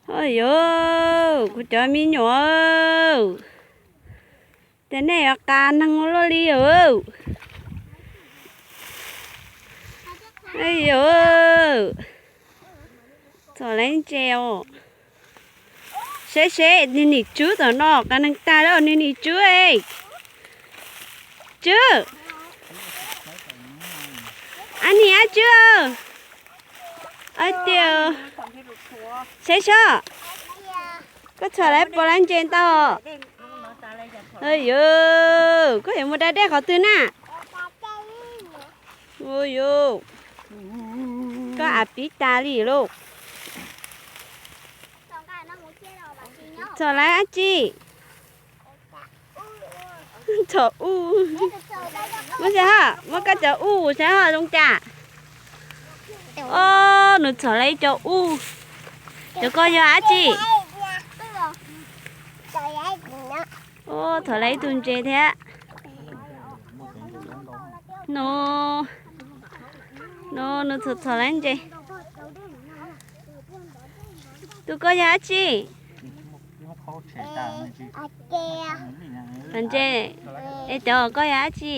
Oj yauv, kuv cov me nyuam, ces nej yuav qas neeg ua luaj li os. Oj yauv, txhom laiv ntses os. Seb seb, niag nim tswb tom no qas neeg tag lawm, niag nim tswb. Tswb, ab nim ab tswb. Tias, seb seb, koj txhom laiv puas laiv ntses ntau? Yauv, koj yuav mus da dej qhov twg na? Yauv, koj av pib tas li lauj. Txhom laiv dab tsi? Txhom uj. Muab saib hos, muab koj cov uj saib hos zoo cas. Os, nws txhom laiv ib co uj. Cov koj yog dab tsi? Os, txhom laiv ib tug ntses thiab. No, no nws txhom txhom laiv ntses. Tus koj yog dab tsi? Ntses. Es cov koj yog dab tsi?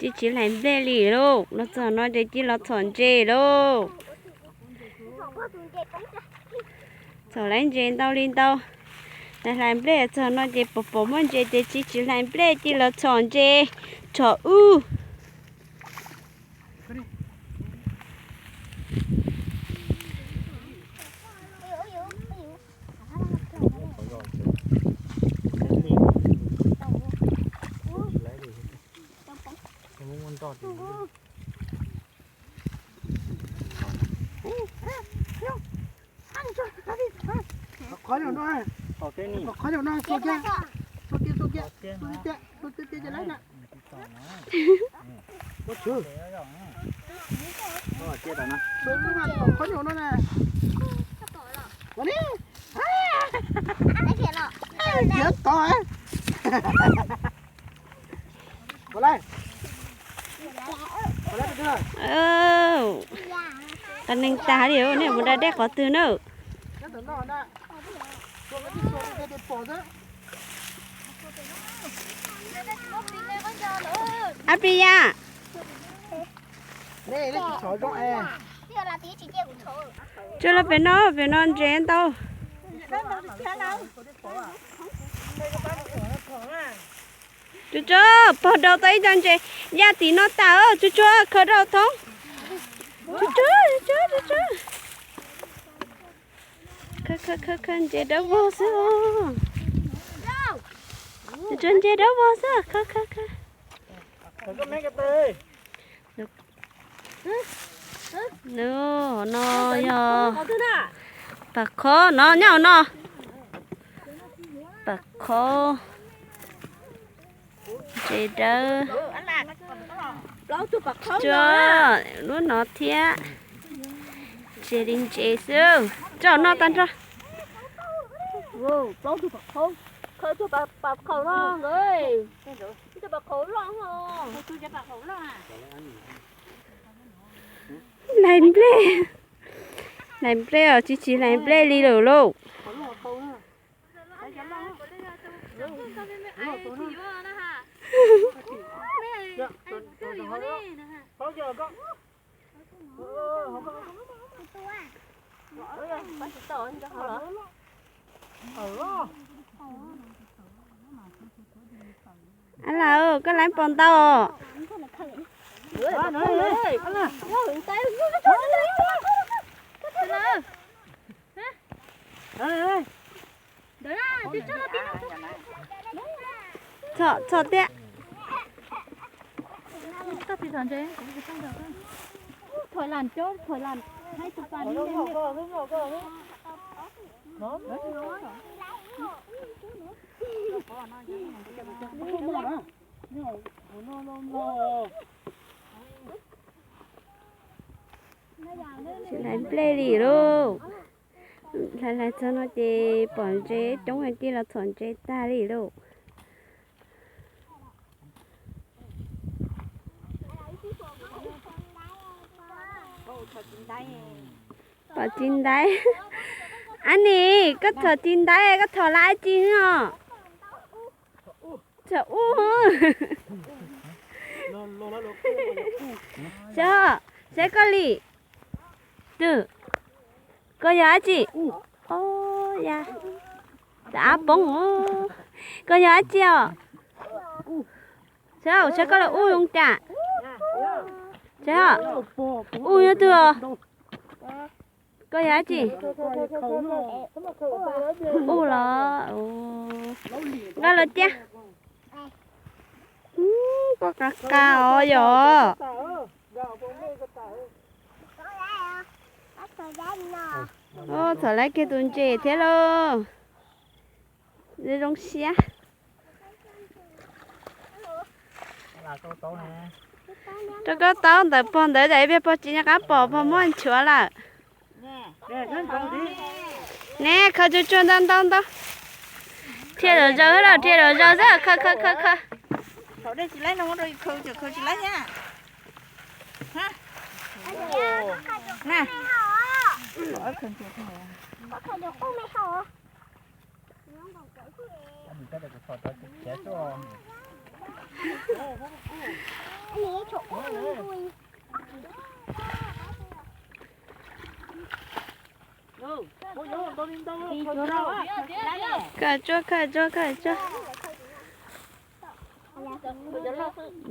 Tsis tsis hlais nplej li lauj, los txog no ces cia los txhom ntses lauj. Txhom laiv ntses ntau li ntau. Hlais nplej txog no ces pom pom muaj ntses ces tsis tsis hlais nplej cia los txhom ntses, txhom uj. Qhov no, qhov no, qhov no na. Ua li. Tiav tod. Qas neeg tag li, nej mus da dej qhov twg na? Ab pis yas, tsuag los pem no, pem no ntses ntau. Tsuag tsuag, pog daus tau ib co ntses, yaj tim no tas, tsuag tsuag khaws rau thoob. Tsuag tsuag, tsuag tsuag. Khaws khaws khaws, ntses dawb vog xwb. Tsuag tsuag, ntses dawb vog xwb, khaws khaws khaws. No yog pas khob no, nyob no. Pas khob, ntses dawb, tsuag lub no thiab. Ntses li ntses xwb, tso no tag nrho. Hlais nplej, hlais nplej os, tsis tsis hlais nplej li lawm lauj. Ab lam, koj laib pom ntau os. Txhom, txhom tiag. Tsis hlais nplej li lauj. Hlais hlais txog no ces pom ntses coob heev, cia los txhom ntses tag li lauj. Pom txiv ntaib. Ab nis, koj txhom txiv ntaib, koj txhom lawv dab tsi os? Txhom ub. Saib, saib koj li. Twb, koj yog dab tsi? Os, ya, ab poob. Koj yog dab tsi os? Saib, saib koj li ub zoo cas. Saib, ub nyob twg os? Koj yog dab tsi? Ub los, nqa los cia. Koj qa qa os yom. Txhom lawv kiag tus ntses thiab lauj. Zoo siab. Rau koj taub ntawm pog ntawd, ib pliag pog tsis nco qab pom, pog muab nchuav lawm. Ne, khaws tsuag tsuag ntau ntau ntau. Dhia zom zaws xwb, dhia zom zaws xwb, khaws khaws khaws khaws. Khaws tsuag, khaws tsuag, khaws tsuag.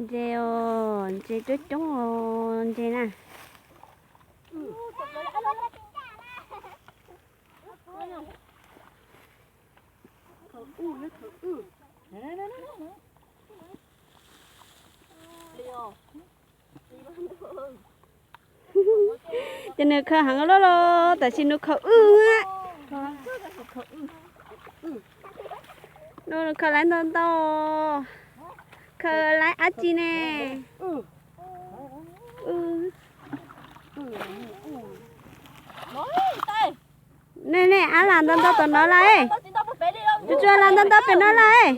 Ntses os, ntses coob coob os, ntses na. Ces nws khaws heev loj los tam sim nws khaws wb. Nws khaws lawv ntau ntau. Khaws lawv dab tsi ne? Ne ne, ab lam ntau ntau tom no lawm. Tsuag tsuag lam ntau ntau pem no lawm.